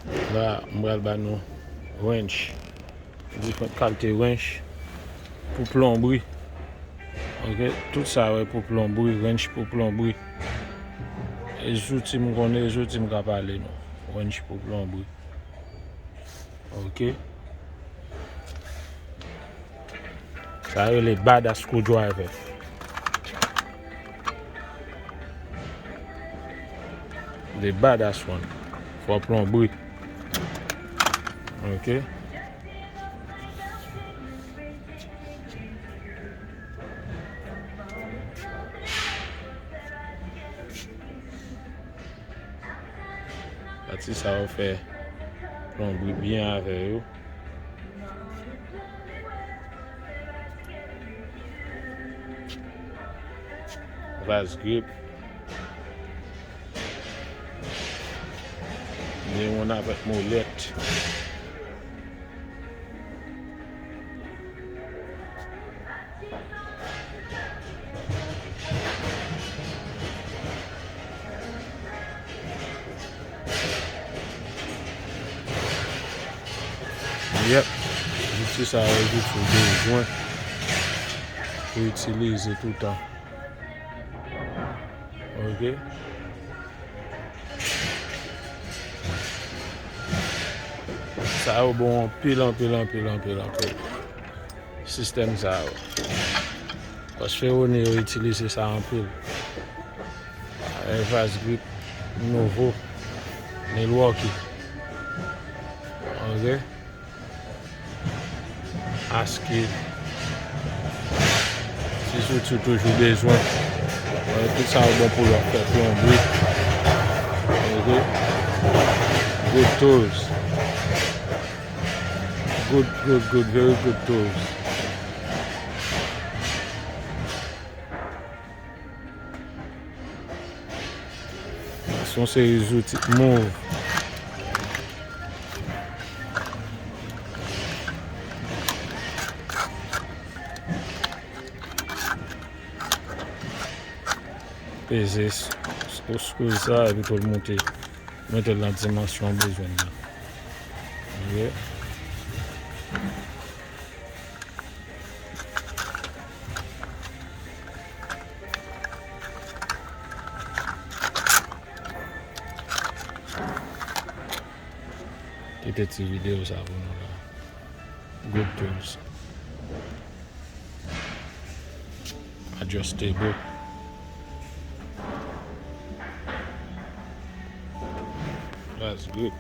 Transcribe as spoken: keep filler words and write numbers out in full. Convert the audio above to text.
La, m pral ba nou wrench. Diferan kalite wrench pou plonbri. Ok, tout sa wè pou plonbri, wrench pou plonbri. E zouti m konnen, e zouti m ka pale nou. Wrench pou plonbri. Ok. Sa rele badass screwdriver. The badass one. Fò plonbri. Ok. Pati sa yo fè plonbri byen avè yo. Vice grip. Gen youn avèk molèt. Yep. Zouti sa yo, zouti w bezwen pou itilize toutan. Ok. Sa yo bon anpil, anpil, anpil, anpil, anpil. Sistèm sa yo. Paske Ferroni yo itilize sa anpil. Vice grip nouvo Milwaukee. Ok. Aske ti zouti w toujou bezwen. Tout sa yo bon pou lòt fè plonbri. Ok. Good tools. Good, good, good, very good tools. Se yon seri zouti k move. Peze s-, s-, screw sa epi tou l monte, mete l nan dimansyon w bezwen l la. Ok. Kite ti videyo sa pou nou la. Good tools. Adjustable. That's good.